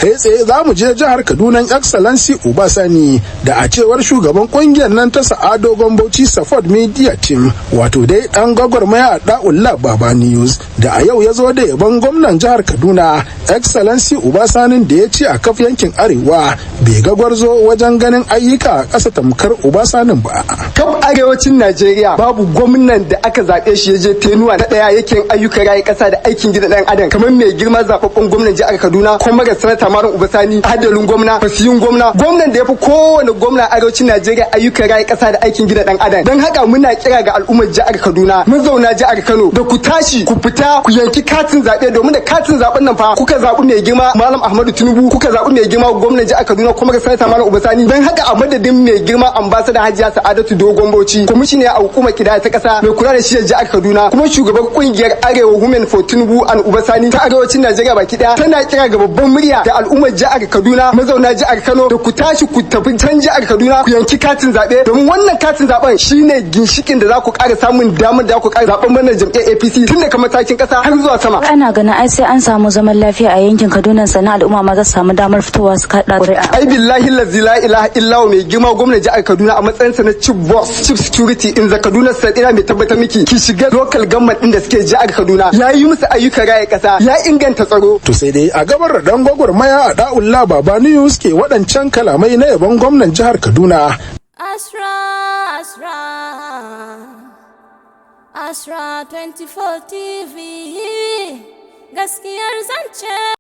Kai tsaye za mu je jihar Kaduna, Excellency Uba Sani, da a cewar shugaban kungiyar nan ta Sa'ado Gombauci Support Media Team, wato dai dan gwagwarmaya a Da'ullah Baba News, da a yau ya zo da yabon gwamnan jihar Kaduna, Excellency Uba Sanin, da ya ce a kaf yankin Arewa bai ga gwarzo wajen ganin ayyuka a ƙasa tamkar Uba Sanin ba. Kaf arewacin Najeriya babu gwamnan da aka zaɓe shi ya je tenure na ɗaya yake ayyukan raye ƙasa da aikin gida ɗan adam kamar mai girma zaɓaɓɓen gwamnan jihar Kaduna, kuma ga Sanata Malam Uba Sani, adalin gwamna, fasihin gwamna, gwamnan da ya fi kowane gwamna arewacin Najeriya ayyukan raye ƙasa da aikin gida ɗan adam. Don haka muna kira ga al'ummar jihar Kaduna, mazauna jihar Kano, da ku tashi ku fita ku yanki katin zaɓe, domin da katin zaɓen nan fa kuka zaɓi mai girma Malam Ahmadu Tinubu, kuka zaɓi mai girma gwamnan jihar Kaduna, kuma ga Sanata Malam Uba Sani. Don haka a madadin mai girma Ambassador Hajiya Sa'adatu Dogon Bauchi, kwamishiniya a hukumar kidaya ta ƙasa mai kula da shi jihar Kaduna, kuma shugaban kungiyar Arewa Women for Tinubu and Uba Sani ta arewacin Najeriya baki daya, tana kira ga babban murya da al'ummar jihar Kaduna, mazauna jihar Kano, da ku tashi ku tafi can jihar Kaduna ku yanki katin zaɓe, domin wannan katin zaɓen shine ginshikin da za ku ƙara samun damar da ku ƙara zaɓen wannan jam'iyyar APC tun daga matakin ƙasa har zuwa sama. Ana ganin ai sai an samu zaman lafiya a yankin Kaduna sannan al'umma ma za su samu damar fitowa su kaɗa ƙuri'a. Ai billahi lazi la ilaha illa, mai girma gwamnan jihar Kaduna a matsayinsa na chief boss, chief security in the Kaduna State, ina mai tabbatar miki, ki shiga local government din da suke jihar Kaduna, ya yi musu ayyukan raya kasa, ya inganta tsaro. To sai dai a gabar da dan gwagwarmaya a Da'ullah Baba News ke waɗancan kalamai na yabon gwamnan jihar Kaduna, Asra, Asra, Asra 24 TV, gaskiyar zance.